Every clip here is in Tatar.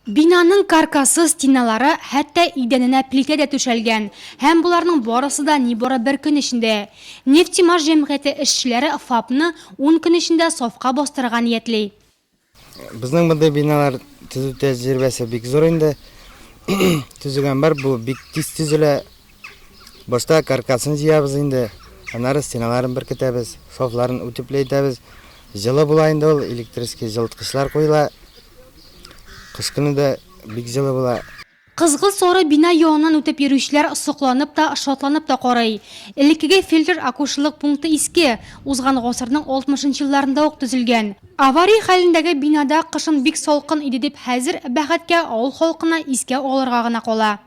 Бинаның каркасы, стеналары, хәтта идәненә плитә дә түшәлгән. Һәм боларның барысы да нибары бер көн эчендә. Нефтемаш җәмгыяте эшчеләре ФАПны ун көн эчендә сафка бастырырга ниятли. Безнең мондый биналар төзү тәҗрибәсе бик зур инде. Төзегән бар, бу бик тиз төзелә. Башта каркасын җыябыз инде, аннары стеналарын беркетәбез, шовларын үтүпләйтәбез. Җылы була инде ул, электрический җылыткычлар куела. Кыш көне дә бик җылы була. Кызгылт сары бина яныннан үтеп йөрүчеләр сокланып та, шатланып та карый. Элеккеге фельдшер-акушерлык пункты иске, узган гасырның 60 нчы елларында ук төзелгән. Авария хәлендәге бинада кышын бик салкын иде дип хәзер, бәхеткә, авыл халкына искә алырга гына кала.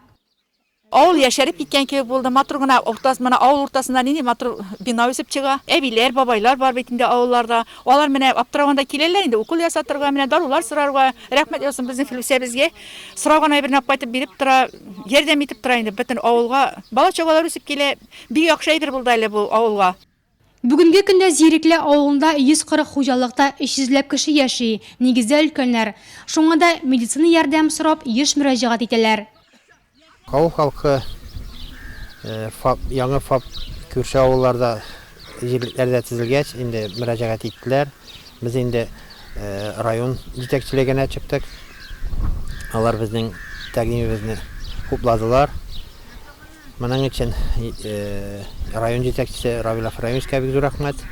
Авыл яшәреп киткән кебек булды. Матур гына уртас, менә авыл уртасында нинди матур бина үсеп чыга. Әбиләр, бабайлар бар бит инде авылларда. Алар менә аптыраганда киләләр инде, укол ясатырга, менә дарулар сорарга. Рәхмәт яусын безнең Флүсәбезгә. Сораган әйберне алып кайтып биреп тора, ярдәм итеп тора инде бөтен авылга. Бала-чагалар үсеп килә. Бик яхшы әйбер булды әле бу авылга. Бүгенге көндә Зирекле авылында 140 хуҗалыкта 300 ләп кеше яши, нигездә өлкәннәр. Шуңа да медицина ярдәм сорап еш мөрәҗәгать итәләр. Авыл халкы ФАП, яңа ФАП күрше авылларда, җирлекләрдә төзелгәч, инде мөрәҗәгать иттеләр. Без инде район җитәкчелегенә чыктык. Алар безнең тәкъдимебезне хупладылар. Моның өчен район җитәкчесе Равил Афраимовичка бик зур рәхмәт.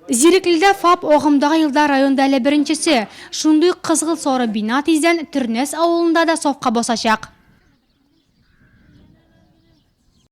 Зирекледә ФАП агымдагы елда районда әле беренчесе. Шундый ук кызгылт-сары бина тиздән Төрнәс авылында да сафка басачак.